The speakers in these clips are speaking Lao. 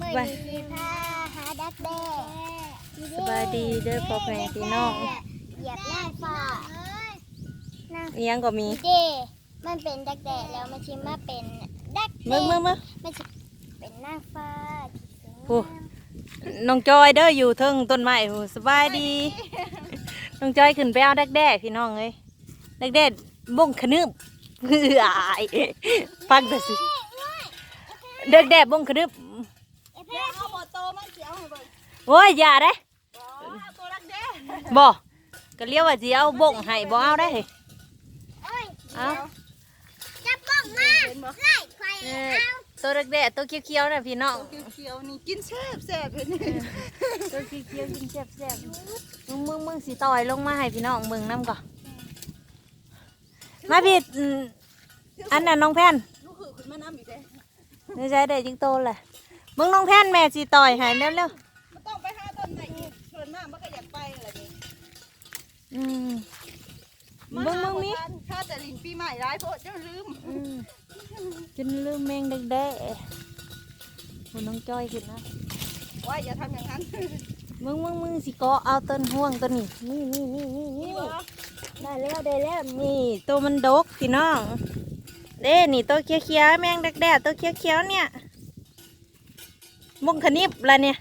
ມື້ນີ້ຊິພາຫາດັກແດ້. ສະບາຍດີເດີພໍ່ແມ່ພີ່ນ້ອງ. ຢຽບນາງຟ້າ. ອີ່ຫຍັງກໍມີ. ເດ້ ມັນເປັນດັກແດ້ແລ້ວ ມັນຊິມາເປັນດັກແດ້. ເບິ່ງໆໆ ມັນຊິເປັນນາງຟ້າທີ່ສວຍງາມ. ຜູ້ ນ້ອງຈອຍເດີ ຢູ່ເທິງຕົ້ນໄມ້ຜູ້. ສະບາຍດີ. ນ້ອງຈອຍຂຶ້ນໄປເອົາດັກແດ້ພີ່ນ້ອງເອີຍ. ດັກແດ້ບົ້ງຂະໜຶບ. ອ້າຍ ຟັງແຕ່ຊິ ດັກແດ້ບົ້ງຂະໜຶບ. ເອົາບໍ່ໂຕມັນຊິເອົາໃຫ້ເບິ່ງ. ໂອ້ຍ ຢ່າເດ້. ບໍ່ ເອົາໂຕດັກແດ້. ບໍ່ ກໍລຽວວ່າຊິເອົາບົ້ງໃຫ້ ບໍ່ເອົາໄດ້. ເອົາ ຈັບບົ້ງມາ ເຫັນບໍ່ ໄລ່ໄປ. ເອີ ເອົາ ໂຕດັກແດ້ ໂຕຂຽວໆນະພີ່ນ້ອງ. ໂຕຂຽວໆນີ້ກິນແຊບໆເຫັນນີ້. ເອີ ໂຕຂຽວໆກິນແຊບໆ. ມຶງໆ ຊິຕ່ອຍລົງມາໃຫ້ພີ່ນ້ອງເບິ່ງນຳກ່ອນ. ມາພີ່ ອັນນັ້ນນ້ອງແພນ ລູກຄືຂຶ້ນມານຳອີກເດ້. ໃນໃຈໄດ້ຈັກໂຕແຫຼະ? ເບິ່ງນ້ອງແພນ ແມ່ຊິຕ່ອຍໃຫ້ເລັວໆ. ມັນຕ້ອງໄປຫາຕົ້ນໄມ້ອີກ ເພິ່ນມາມັນກໍຢາກໄປແຫຼະນີ້. ອືມ ມາ ເບິ່ງໆ ມີ ຫາບໍ່ທັນ ຂ້າແຕ່ຫຼິ້ນປີໃໝ່ຫຼາຍໂພດ ຈົນລືມ. ອືມ ຈົນລືມແມງດັກແດ້. ໂອ້ ນ້ອງຈ້ອຍຂຶ້ນນະ. ໂອ້ຍ ຢ່າທຳຢ່າງນັ້ນ. ມຶງໆໆ ຊິເກາະເອົາຕົ້ນຮ່ວງຕົ້ນນີ້. ນີ້ໆໆໆ ນີ້ບໍ່? ໄດ້ແລ້ວ ໄດ້ແລ້ວ. ນີ້ໂຕມັນດົກພີ່ນ້ອງ. ເດ້ ນີ້ໂຕຂຽວໆ ແມງດັກແດ້ໂຕຂຽວໆເນຍ. ບົ້ງຂະໜິບລະເນຍ.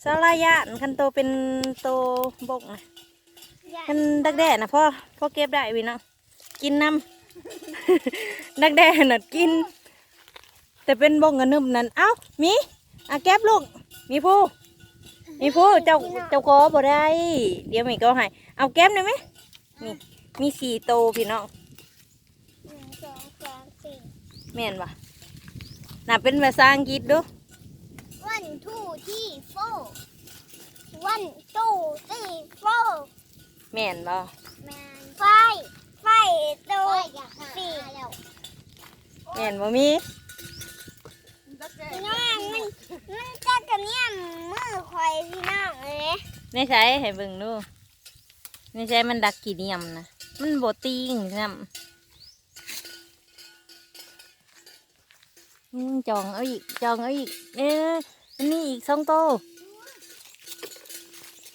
ສາລາຢ້ານ ຄັນໂຕເປັນໂຕບົ້ງນະ. ຄັນດັກແດ້ນະ ພໍ ພໍເກັບໄດ້ພີ່ນ້ອງ. ກິນນຳ. ດັກແດ້ນະກິນ ແຕ່ເປັນບົ້ງກະໜຶບນັ້ນ. ເອົ້າ ມີ ອາ ເກັບລູກ. ມີຜູ້ ມີຜູ້ ເຈົ້າ ເຈົ້າກໍບໍ່ໄດ້. ດຽວແມ່ກໍໃຫ້. ເອົາ ເກັບໄດ້ໄໝ? ນີ້ ມີສີ່ໂຕພີ່ນ້ອງ. ໜຶ່ງ ສອງ ສາມ ສີ່ ແມ່ນບໍ່? ນັບເປັນພາສາອັງກິດດູ. One two three four. One two three four. ແມ່ນບໍ່? ແມ່ນ. Five five two three. ແມ່ນບໍ່ມີ? ພີ່ນ້ອງ ມັນ ມັນຈັກກະນຽມມືຂ້ອຍພີ່ນ້ອງເອີຍ. ໃນໃສ? ໃຫ້ເບິ່ງດູ. ໃນໃສ? ມັນດັກຂີ້ນຽມນະ ມັນບໍ່ຕີງຊ້ຳ. ອືມ ຈ່ອງເອົາອີກ ຈ່ອງເອົາອີກ. ເອີ ມັນມີອີກສອງໂຕ.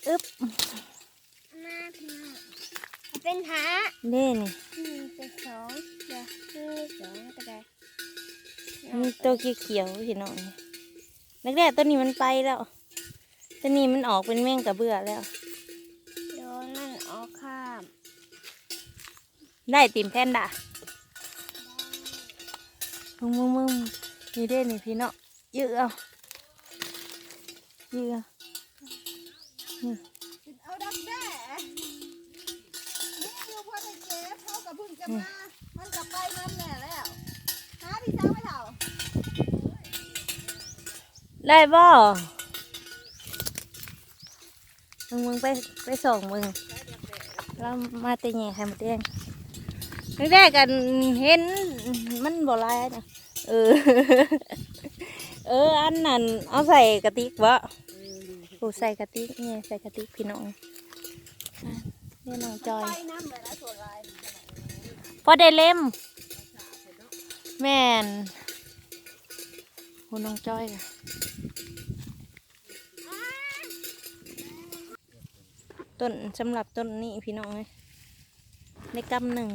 ອຶບ ມາພີ່ນ້ອງ ເປັນຫ້າ. ເດ້ນີ້ ນີ້ເປັນສອງ. ດຽວ ນີ້ສອງກໍໄດ້. ມີໂຕຂຽວໆ ພີ່ນ້ອງ. ນັກແດ້ ໂຕນີ້ມັນໄປແລ້ວ. ໂຕນີ້ມັນອອກເປັນແມງກະເບື້ອແລ້ວ. ໂດນມັນອອກຂ້າມ. ໄດ້ຕິມແພນດາ. ມຶງໆໆ ນີ້ເດ້ນີ້ພີ່ນ້ອງ. ຢື້ເອົາ ຢື້ເອົາ. ອືມ ກິນເອົາດັກແດ້. ນີ້ຢູ່ພໍໄດ້ເກັບ ເຮົາກໍເພິ່ງຈະມາ. ອືມ ມັນກໍໄປນຳແດ່ແລ້ວ. ຫາພີ່ສາວໄປເຖົ້າ. ໄດ້ບໍ່? ເບິ່ງໆ ໄປ ໄປສ່ອງເບິ່ງ. ລາວມາແຕ່ແຍ່ໄຂ່ມົດແດງ. ແລກໆ ອັນເຫັນມັນບໍ່ຫຼາຍນະ. ເອີ ເອີ ອັນນັ້ນເອົາໃສ່ກະຕິກບໍ? ເອີ ໂອ້ ໃສ່ກະຕິກ ແຍ່ໃສ່ກະຕິກພີ່ນ້ອງ. ນີ້ນ້ອງຈອຍ ພໍໄດ້ເລັມ. ແມ່ນ. ໂອ້ ນ້ອງຈອຍ ຕົ້ນ ສຳລັບຕົ້ນນີ້ພີ່ນ້ອງເອີຍ ໃນກຳໜຶ່ງ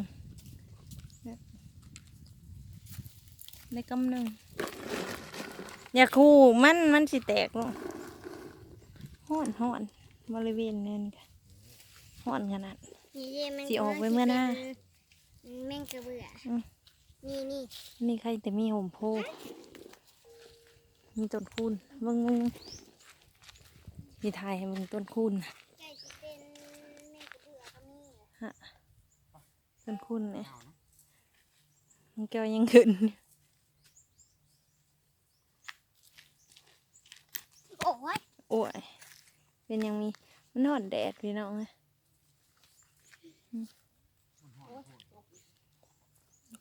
ໃນກຳໜຶ່ງ. ຢາກຮູ້ມັນ ມັນຊິແຕກບໍ່? ຮ້ອນ ຮ້ອນ ບໍລິເວນນີ້ກະຮ້ອນຂະໜາດ. ນີ້ເດ້ ມັນ ຊິອອກໄປເມືອນາ. ແມງກະເບື້ອ. ອືມ ນີ້ ນີ້ ນີ້ໃຄແຕ່ມີຮົ່ມໂພ ມີຕົ້ນຄູນ. ເບິ່ງ ເບິ່ງ ຊິຖ່າຍໃຫ້ເບິ່ງຕົ້ນຄູນ. ໃກ້ຊິເປັນແມງກະເບື້ອກໍມີ. ຮະ ຕົ້ນຄູນນີ້ ມັນແກ້ວຍັງຂຶ້ນ. ໂອ້ຍ ໂອ້ຍ ເປັນຫຍັງມີ ມັນຮ້ອນແດດພີ່ນ້ອງເອີຍ.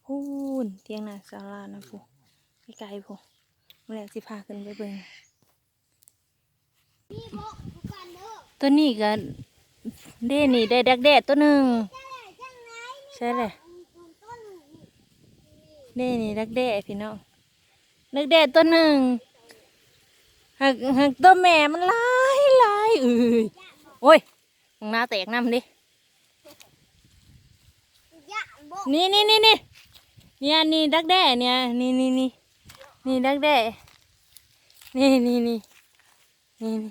ພຸ້ນ ທຽງນາສາວລາວນະພຸ້ນ ໄກໆ ພຸ້ນ. ມື້ແລກຊິພາຂຶ້ນໄປເບິ່ງ. ໂຕນີ້ກະ ເດ້ນີ້ ໄດ້ດັກແດ້ໂຕໜຶ່ງ. ໃຊ່ແຫຼະ ເດ້ນີ້ ດັກແດ້ພີ່ນ້ອງ. ດັກແດ້ໂຕໜຶ່ງ. ຫາກ ຫາກຕົວແມ່ມັນຫຼາຍ ຫຼາຍ ເອີຍ ໂອ້ຍ ບັກນາວແຕກນຳເດ້. ນີ້ ນີ້ ນີ້ ນີ້ ນີ້ ອັນນີ້ດັກແດ້ ນີ້ ນີ້ ນີ້ ນີ້ ນີ້ດັກແດ້ ນີ້ ນີ້ ນີ້ ນີ້ ນີ້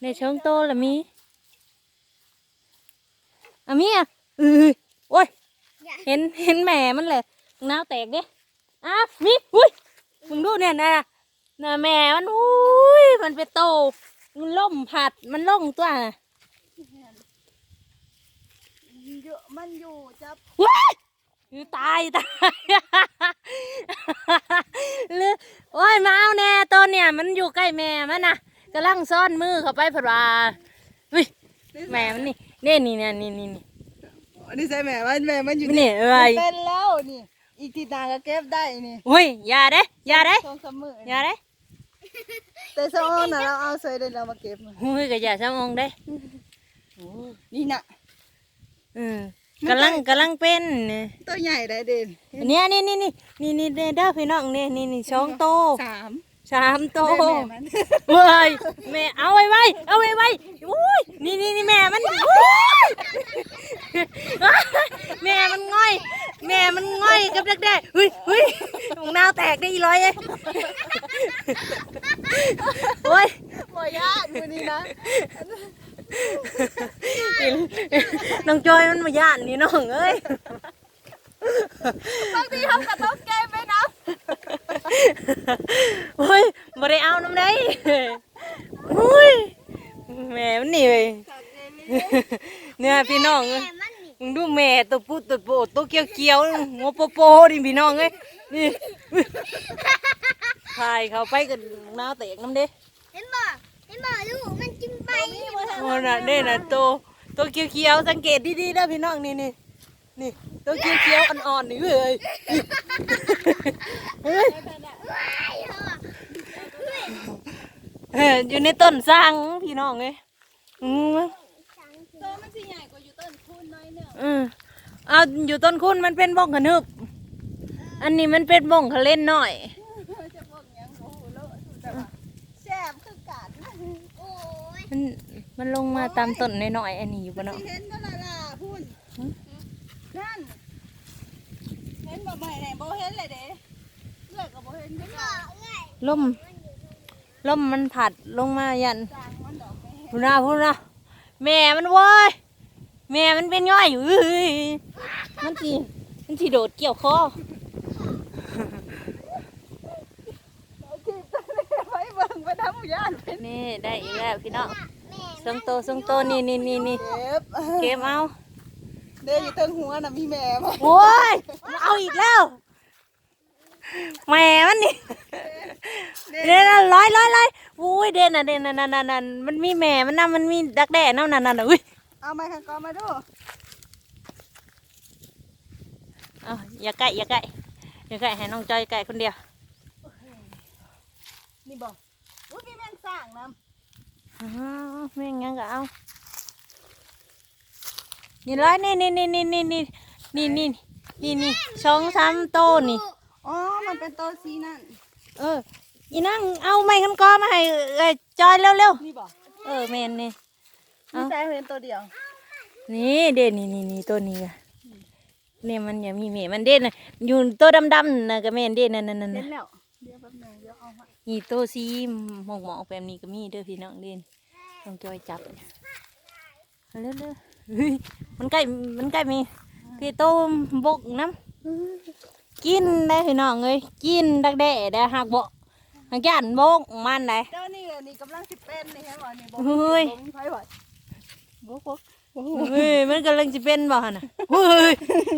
ໄດ້ສອງໂຕລະມີ ອາມີອະ ເອີຍ ໂອ້ຍ ເຫັນ ເຫັນແມ່ມັນແຫຼະ ບັກນາວແຕກເດ້. ອາ ມີ ອຸ້ຍ ເບິ່ງດູແນ່ນະ ນະແມ່ມັນ ອຸ້ຍ ມັນເປັນໂຕ ມັນລົມພັດ ມັນລົງຕົວະ ມັນຢູ່ຈັບ ວ້າຍ ຕາຍ ຕາຍ ໂອ້ຍ ມາເອົາແນ່ ໂຕເນີ້ຍມັນຢູ່ໃກ້ແມ່ມັນນະ ກຳລັງຊ້ອນມືເຂົ້າໄປ ເພິ່ນວ່າ ອຸ້ຍ ແມ່ມັນນີ້ ນີ້ ນີ້ ນີ້ ນີ້ ນີ້ ອັນນີ້ໃສ່ແມ່ມັນ ແມ່ມັນຢູ່ນີ້ ນີ້ ເອີຍ ເປັນແລ້ວນີ້ ອີກທິດໜ້າກໍເກັບໄດ້ນີ້ ໂອ້ຍ ຢ່າເດ້ ຢ່າເດ້ ສອງສາມມື້ ຢ່າເດ້ ແຕ່ສະອອນນະ ລາວເອົາໃສ່ໄດ້ ລາວມາເກັບ ໂອ້ຍ ກໍຢ່າສະອອນເດ້ ໂອ້ ນີ້ນະ ເອີ ກຳລັງ ກຳລັງເປັນ ໂຕໃຫຍ່ໄດ໋ເດ ນີ້ ນີ້ ນີ້ ນີ້ ນີ້ ນີ້ເດີພີ່ນ້ອງ ນີ້ ນີ້ ນີ້ ສອງໂຕ ສາມ ສາມໂຕ ແມ່ ແມ່ມັນ ເວີຍ ແມ່ ເອົາໄວໆ ເອົາໄວໆ ອຸ້ຍ ນີ້ ນີ້ ນີ້ ແມ່ມັນ ອຸ້ຍ ແມ່ມັນງ່ອຍ ແມ່ມັນງ່ອຍກັບດັກແດ້ ຫຶຍ ຫຶຍ ບັກນາວແຕກເດ້ອີຫຼອຍເອີຍ ໂອ້ຍ ບໍ່ຢ້ານມື້ນີ້ນະ ນ້ອງຈອຍມັນບໍ່ຢ້ານນີ້ນ້ອງເອີຍ. ບາງທີເຮົາກໍຕົກໃຈໄປນຳ ໂອ້ຍ ບໍ່ໄດ້ເອົານຳໃດ ໂອ້ຍ ແມ່ມັນນີ້ເວີຍ ເນີ້ຍພີ່ນ້ອງເອີຍ ເບິ່ງດູແມ່ໂຕປຸໂຕໂປ ໂຕຂຽວໆ ຫົວໂປໆ ນີ້ພີ່ນ້ອງເອີຍ ນີ້ ຖ່າຍເຂົ້າໄປກໍໜາວແຕກນຳເດ້. ເຫັນບໍ່ ເຫັນບໍ່ ລູກມັນກິນໄປ ໂອ້ນະ ເດ້ນະ ໂຕ ໂຕຂຽວໆ ສັງເກດດີໆ ເດີພີ່ນ້ອງ ນີ້ ນີ້ ນີ້ ໂຕຂຽວໆ ອ່ອນໆ ນີ້ ເອີຍ ເອີຍ ເອີຍ ຢູ່ໃນຕົ້ນສັງ ພີ່ນ້ອງເອີຍ ອືມ ໂຕມັນຊິໃຫຍ່ກວ່າຢູ່ຕົ້ນຄູນໜ້ອຍໜຶ່ງ ເອີ ເອົາ ຢູ່ຕົ້ນຄູນມັນເປັນບົ້ງຂະໜຶບ ອັນນີ້ມັນເປັນບົ້ງຂະເລັນນ້ອຍ ຈະບົ້ງຫຍັງບໍ່ຮູ້ເລີຍ ຮູ້ແຕ່ວ່າແຊບຄືກັນ ໂອ້ຍ ມັນ ມັນລົງມາຕາມຕົ້ນນ້ອຍໆ ອັນນີ້ຢູ່ບໍ່ເນາະ ຊິເຫັນບໍ່ລະລະພຸ້ນ ຫຶ ນັ້ນ ເຫັນບໍ່ໄໝ້ແດ່ ບໍ່ເຫັນແຫຼະເດ້ ເອື້ອຍກໍບໍ່ເຫັນຄືກັນ ລົມ ລົມມັນພັດລົງມາຢ້ານ ຊ່າງມັນດອກແມ່ ພຸ້ນນະ ພຸ້ນນະ ແມ່ມັນ ໂວ້ຍ ແມ່ມັນເປັນຫຍ້ອຍຢູ່ ເອີຍ ມັນຊິ ມັນຊິໂດດກ່ຽວຄໍ ໄປເບິ່ງ ໄປນຳຢ້ານ ນີ້ໄດ້ອີກແລ້ວພີ່ນ້ອງ ສອງໂຕ ສອງໂຕ ນີ້ ນີ້ ນີ້ ນີ້ ເກັບ ເກັບເອົາ ເດ້ ຢູ່ເທິງຫົວນະມີແມ່ບໍ່ ໂອ້ຍ ເອົາອີກແລ້ວ ແມ່ມັນນີ້ ເດ້ ເດ້ ລອຍ ລອຍ ລອຍ ໂອ້ຍ ເດ້ນະ ເດ້ນະ ນັ້ນ ນັ້ນ ນັ້ນ ມັນມີແມ່ມັນນຳ ມັນມີດັກແດ້ນຳ ນັ້ນ ນັ້ນ ອຸ້ຍ ເອົາໄມ້ຂັນກອງມາດູ ເອົາ ຢ່າໃກ້ ຢ່າໃກ້ ຢ່າໃກ້ ໃຫ້ນ້ອງຈອຍໃກ້ຄົນດຽວ ນີ້ບໍ່ ອຸ້ຍ ມີແມງສ້າງນຳ ອ້າວ ແມ່ນຫຍັງກໍເອົາ ນີ້ລະ ນີ້ ນີ້ ນີ້ ນີ້ ສອງສາມໂຕນີ້ ອໍ ມັນເປັນໂຕສີນັ້ນ ເອີ ອີນາງເອົາໄມ້ຄັນກອມາໃຫ້ເອື້ອຍຈອຍເລັວໆ ນີ້ບໍ່ ເອີ ແມ່ນນີ້ ມີໃສເຫັນໂຕດຽວ ນີ້ເດ້ ນີ້ ນີ້ ນີ້ ໂຕນີ້ກະ ນີ້ມັນຍັງມີແມ່ມັນເດ້ນະ ຢູ່ໂຕດຳໆນະກະແມ່ນເດ້ ນັ້ນໆໆ ເຫັນແລ້ວ ດຽວແປັບໜຶ່ງ ດຽວເອົາໃຫ້ ນີ້ໂຕສີໝອກໆແບບນີ້ກໍມີເດີພີ່ນ້ອງເດ້ ນ້ອງຈອຍຈັບ ເລັວໆ ເຮີ້ຍ ມັນໃກ້ ມັນໃກ້ມີ ເອີ ພີ່ໂຕບົກນຳ ເອີ ກິນໄດ໋ພີ່ນ້ອງເອີຍ ກິນດັກແດ້ໄດ໋ ຫາກບໍ່ ຫາກຢ້ານບົກມັນໄດ໋ ເຈົ້ານີ້ ອັນນີ້ກຳລັງຊິເປັນນີ້ ເຫັນບໍ່ນີ້ ບໍ່ມີ ເຮີ້ຍ ບໍ່ມີໃຜວ່າ ບໍ່ ບໍ່ ເຮີ້ຍ ມັນກຳລັງຊິເປັນບໍ່ຫັ້ນນະ ເຮີ້ຍ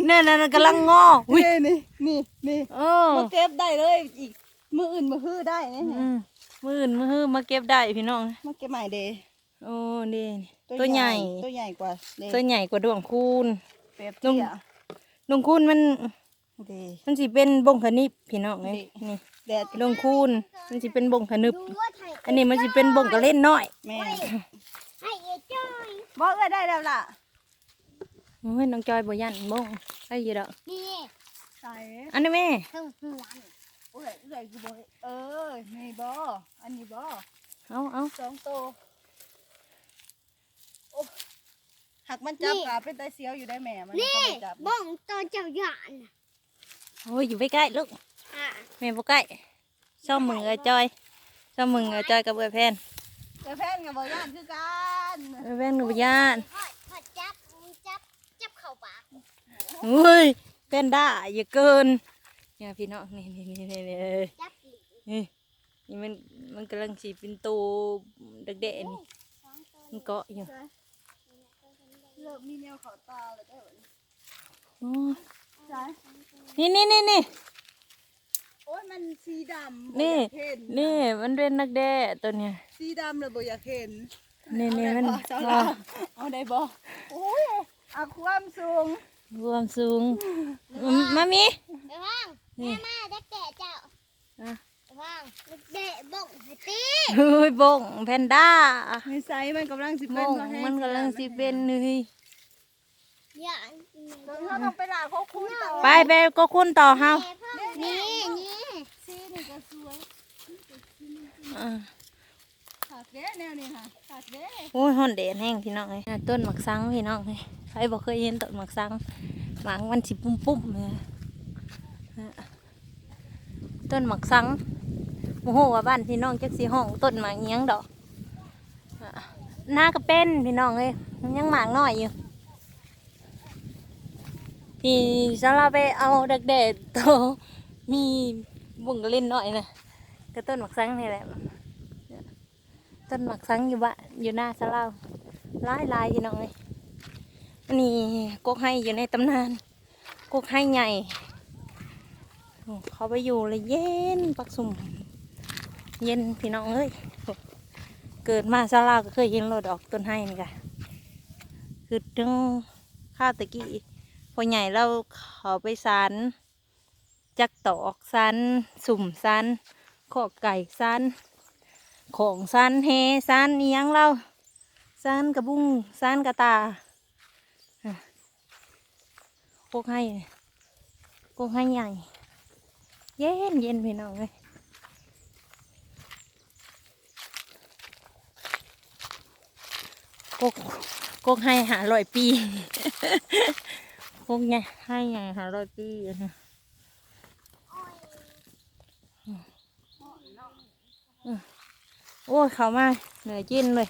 ນັ້ນໆ ກຳລັງງໍ ອຸ້ຍ ນີ້ ນີ້ ນີ້ ເອີ ມາເກັບໄດ້ເລີຍ ອີກມື້ອື່ນມື້ຮືໄດ້ນີ້ ອືມ ມື້ອື່ນມື້ຮືມາເກັບໄດ້ພີ່ນ້ອງ ມາເກັບໃໝ່ເດ້ ໂອ້ ນີ້ ໂຕໃຫຍ່ ໂຕໃຫຍ່ກວ່າເດ້ ໂຕໃຫຍ່ກວ່າດ້ວງຄູນ ແບບເຕ້ຍ ດ້ວງ ດ້ວງຄູນມັນ ເດ້ ມັນຊິເປັນບົ້ງຂະໜຶບພີ່ນ້ອງເອີຍ ນີ້ ແດດ ດົງຄູນ ມັນຊິເປັນບົ້ງຂະໜຶບ ອັນນີ້ມັນຊິເປັນບົ້ງກະເລັນນ້ອຍ ແມ່ນ ບໍ່ ເອື້ອຍໄດ້ແລ້ວລະ ໂອ້ຍ ນ້ອງຈອຍບໍ່ຢ້ານບົ້ງ ໄດ້ຢູ່ດອກ ນີ້ ໃສ ອັນນີ້ແມ່ ເທິງຫົວນີ້ ໂອ້ຍ ເອື້ອຍຄືບໍ່ ເອີ ນີ້ບໍ່? ອັນນີ້ບໍ່? ເອົາ ເອົາ ສອງໂຕ. ໂອ້ ຫາກມັນຈັບ ນີ້ ກະເປັນຕາສຽວຢູ່ໄດ໋ແມ່ ມັນ ນີ້ ເຂົາບໍ່ຈັບ ບ້ອງໂຕເຈົ້າຢ້ານນະ. ໂອ້ຍ ຢ່າໄປໃກ້ລູກ ອ່າ ແມ່ບໍ່ໃກ້. ຊອມເບິ່ງເອື້ອຍຈອຍ ຊອມເບິ່ງເອື້ອຍຈອຍກັບເອື້ອຍແພນ. ເອື້ອຍແພນກໍບໍ່ຢ້ານຄືກັນ ເອື້ອຍແພນກໍບໍ່ຢ້ານ. ຂ້ອຍ ຂ້ອຍຈັບ ຈັບ ຈັບເຂົ້າປາກ. ໂອ້ຍ ແພນດ້າຢ່າເກີນ ນີ້ພີ່ນ້ອງ ນີ້ໆໆໆ ຈັບ ນີ້ ນີ້ມັນ ມັນກຳລັງຊິເປັນໂຕດັກແດ້ນີ້ ມັນເກາະຢູ່. ເລີ່ມມີແນວເຂົ້າຕາແລ້ວເດີ. ໂອ້ຍ ໃສ? ນີ້ໆໆໆ ໂອ້ຍ ມັນສີດຳ ນີ້ ບໍ່ຢາກເຫັນ ນີ້ມັນເປັນດັກແດ້ຕົວນີ້ ສີດຳແລ້ວບໍ່ຢາກເຫັນ. ນີ້ໆ ມັນ ເອົາໄດ້ບໍ່? ເອົາໄດ້ບໍ່? ໂອ້ຍ ເອົາຄວາມສູງ ຄວາມສູງ. ມາມີ ໄປວາງ ນີ້ ມາ ມາ ດັກແດ້ເຈົ້າ ອ່ະ ໄປວາງ ດັກແດ້ບົ້ງໃຫ້ຕີ. ເຮີ້ຍ ບົ້ງແພນດ້າ ໃສ ມັນກຳລັງຊິເປັນ ມັນກຳລັງຊິເປັນ ເຮີ້ຍ. ເຮົາຕ້ອງໄປລ່າກົກຄຸນຕໍ່ ໄປ ໄປກົກຄຸນຕໍ່ເຮົາ. ນີ້ ນີ້ ສີນີ້ກໍສວຍ ອ່າ ຄັກເດ້ແນວນີ້ຫະ ຄັກເດ້. ໂອ້ຍ ຮ້ອນແດດແຮງພີ່ນ້ອງເອີຍ. ອ່າ ຕົ້ນໝາກສັງພີ່ນ້ອງເອີຍ ໃຜບໍ່ເຄີຍເຫັນຕົ້ນໝາກສັງ ໝາກມັນຊິປຸ້ມໆ ເລີຍ. ຕົ້ນໝາກສັງ ບໍ່ຮູ້ວ່າບ້ານພີ່ນ້ອງຈັກຊິຮ້ອງຕົ້ນໝາກອີ່ຫຍັງດອກ. ນາກໍເປັນພີ່ນ້ອງເອີຍ ມັນຍັງໝາກນ້ອຍຢູ່. ທີ່ສາວລາວໄປເອົາດັກແດ້ໂຕມີບຸ້ງກະເລັນນ້ອຍນະ ກໍຕົ້ນໝາກສັງນີ້ແຫຼະ. ຕົ້ນໝາກສັງຢູ່ບ້ານ ຢູ່ນາສາວລາວຫຼາຍໆ ພີ່ນ້ອງເອີຍ. ອັນນີ້ກົກໄຮຢູ່ໃນຕຳນານ ກົກໄຮໃຫຍ່. ໂອ້ ເຂົ້າໄປຢູ່ແລ້ວເຢັນ ປັກຊຸ່ມເຢັນພີ່ນ້ອງເອີຍ. ເກີດມາຊາວລາວກໍເຄີຍເຫັນໂລດດອກຕົ້ນໄຮນີ້ກະ. ຄິດເຖິງຄາວແຕ່ກີ້ ພໍ່ໃຫຍ່ລາວເຂົ້າໄປສານ ຈັກຕອກ ສານສຸ່ມ ສານຄອກໄກ່ ສານຂອງ ສານແຫ ສານອີ່ຫຍັງລາວ ສານກະບຸງ ສານກະຕ່າ. ກົກໄຮ ກົກໄຮໃຫຍ່ ເຢັນໆ ພີ່ນ້ອງເອີຍ. ກົກ ກົກໄຮຫ້າຮ້ອຍປີ ກົກໃຫຍ່ ໄຮໃຫຍ່ຫ້າຮ້ອຍປີ. ອືມ ໂອ້ຍ ເຂົ້າມາເໜືອເຢັນເລີຍ.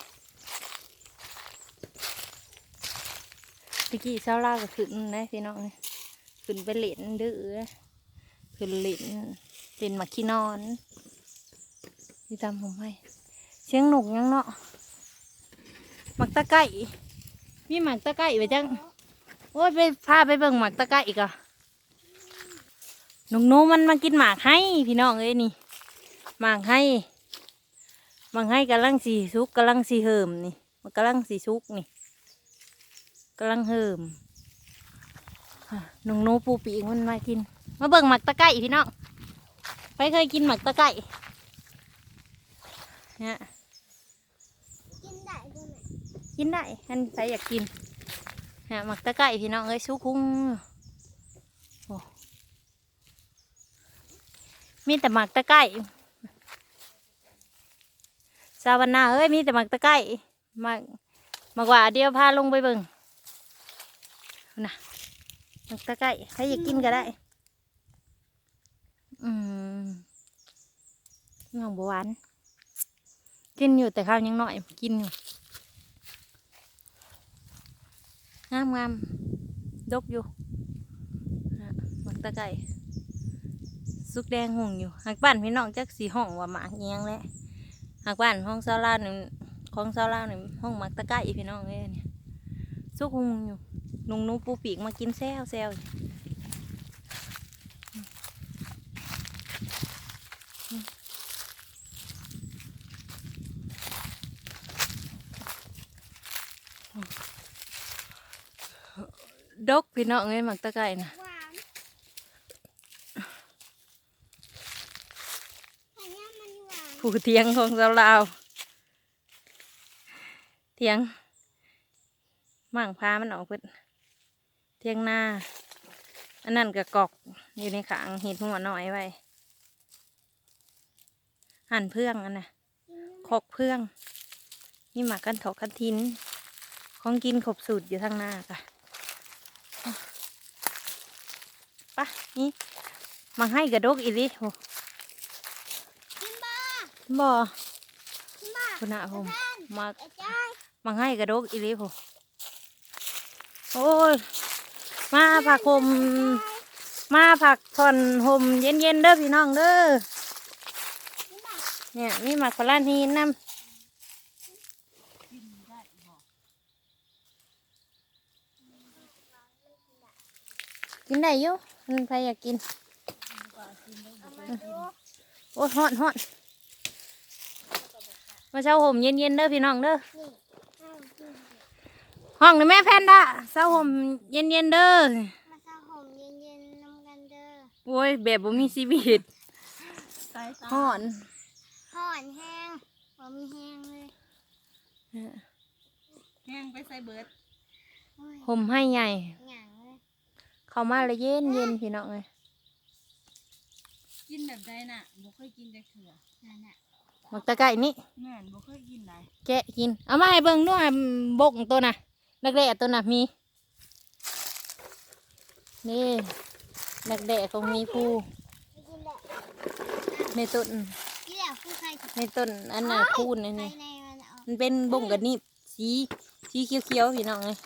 ແຕ່ກີ້ຊາວລາວກໍຂຶ້ນນະພີ່ນ້ອງ ຂຶ້ນໄປຫຼິ້ນດື້ ຂຶ້ນຫຼິ້ນ ຫຼິ້ນໝາກຂີ້ນອນ ຢູ່ຕາມຫົວໄມ້. ສຽງນົກຫຍັງເນາະ ໝາກຕະໄກ້ ມີໝາກຕະໄກ້ວ່າຈັ່ງ. ໂອ້ຍ ໄປ ພາໄປເບິ່ງໝາກຕະໄກ້ກ່ອນ. ນົກໜູມັນມາກິນໝາກໄຮພີ່ນ້ອງເອີຍ ນີ້ໝາກໄຮ ໝາກໄຮກຳລັງຊິສຸກ ກຳລັງຊິເຫີມນີ້ ມັນກຳລັງຊິສຸກນີ້ ກຳລັງເຫີມ. ນົກໜູປູປີກມັນມາກິນ. ມາເບິ່ງໝາກຕະໄກ້ພີ່ນ້ອງ ໃຜເຄີຍກິນໝາກຕະໄກ້ນະ? ກິນໄດ້ບໍ່ແມ່? ກິນໄດ້ ຄັນໃຜຢາກກິນ. ຫາໝາກຕະໄກ້ພີ່ນ້ອງເອີຍ ສຸກຮຸ່ງ. ໂອ້ ມີແຕ່ໝາກຕະໄກ້ ຊາວບ້ານນາເອີຍ ມີແຕ່ໝາກຕະໄກ້. ໝາກ ໝາກຫວ້າ ດຽວພາລົງໄປເບິ່ງນະ ໝາກຕະໄກ້ ໃຜຢາກກິນກໍໄດ້. ອືມ ນ້ອງບໍ່ຫວານ ກິນຢູ່ແຕ່ເຂົາຍັງນ້ອຍ ກິນຢູ່ ງາມໆ ດົກຢູ່. ໝາກຕະໄກສຸກແດງຮຸ່ງຢູ່ ຫາກບ້ານພີ່ນ້ອງຈັກຊິຮ້ອງວ່າໝາກອີ່ຫຍັງແຫຼະ. ຫາກບ້ານຂອງຊາວລາວນີ້ ຂອງຊາວລາວນີ້ຮ້ອງໝາກຕະໄກພີ່ນ້ອງເອີຍ. ນີ້ສຸກຮຸ່ງຢູ່ ນົກໜູປູປີກມາກິນແຊວໆ. ດົກພີ່ນ້ອງເອີຍ ໝາກຕະໄກນະ. ຫວານ ຜູ້ຖຽງຂອງຊາວລາວ ຖຽງມ້າງພາມັນອອກເບິດ ຖຽງນາ. ອັນນັ້ນກະກອກຢູ່ໃນຂ້າງ ເຮັດຫົວນ້ອຍໄວ້. ຫັ້ນເຟືອງ ອັນນະ ຄອກເຟືອງ ມີໝາກຄັນຖອກຄັນຖິນ ຂອງກິນຄົບສູດຢູ່ທາງໜ້າກະ ປະ ນີ້ ໝາກໄຮກະດົກອີ່ຫຼີ ໂຫ ກິນບໍ່? ບໍ່ ກິນບໍ່? ພຸ້ນນະ ໂຫ ແມ່ນ ໝາກ ອາຈານ ໝາກໄຮກະດົກອີ່ຫຼີພຸ້ນ. ໂອ້ຍ ມາພັກຫົ່ມ ມາພັກຜ່ອນຫົ່ມເຢັນໆ ເດີພີ່ນ້ອງເດີ. ນີ້ ມີໝາກຝຣັ່ງຫີນນຳ. ກິນໄດ້ຢູ່ ມັນໃຜຢາກກິນ. ໂອ້ຍ ຮ້ອນ ຮ້ອນ. ມາເຊົາຫົ່ມເຢັນໆ ເດີພີ່ນ້ອງເດີ. ຮ້ອງແດ່ແມ່ແພນດ້າ ເຊົາຫົ່ມເຢັນໆ ເດີ. ມາເຊົາຫົ່ມເຢັນໆ ນຳກັນເດີ. ໂອ້ຍ ແບບບໍ່ມີຊີວິດ. ຮ້ອນ ຮ້ອນແຮງ ບໍ່ມີແຮງເລີຍ. ເອີ ແຮງໄປໃສເບິດ? ໂອ້ຍ ຫົ່ມໄຮໃຫຍ່ ຫຍັງເລີຍ. ເຂົ້າມາແລ້ວເຢັນໆ ພີ່ນ້ອງເອີຍ. ກິນແບບໃດນະ? ບໍ່ເຄີຍກິນຈັກເທື່ອ. ນັ້ນນະ ໝາກຕະໄກນີ້. ແມ່ນ ບໍ່ເຄີຍກິນໃດ. ແກະກິນ ເອົາມາໃຫ້ເບິ່ງດູ ອັນບົກໂຕນະ ດັກແດ້ໂຕນະມີ. ນີ້ ດັກແດ້ຂອງມີພູ ໃນຕົ້ນ ໃນຕົ້ນອັນນະ ຄູນອັນນີ້ ມັນເປັນບົ້ງກະນິບ ສີ ສີຂຽວໆ ພີ່ນ້ອງເອີຍ.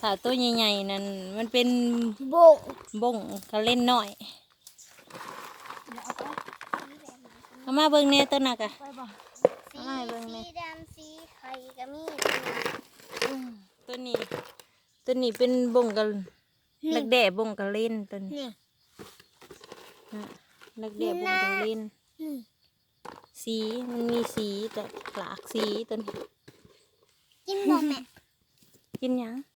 ຖ້າໂຕໃຫຍ່ໆ ນັ້ນ ມັນເປັນບົ້ງ ບົ້ງກະເລັນນ້ອຍ. ເອົາມາເບິ່ງແດ່ ໂຕນະກະ ເອົາມາໃຫ້ເບິ່ງແດ່. ສີດຳ ສີໄຂ່ກະມີ. ອືມ ໂຕນີ້ ໂຕນີ້ເປັນບົ້ງກະ ນີ້ ດັກແດ້ບົ້ງກະເລັນໂຕນີ້. ນີ້ ອະ ດັກແດ້ບົ້ງກະເລັນ. ນີ້ ສີ ມັນມີສີ ແຕ່ຫຼາກສີໂຕນີ້. ກິນບໍ່ແມ່? ກິນຫຍັງ?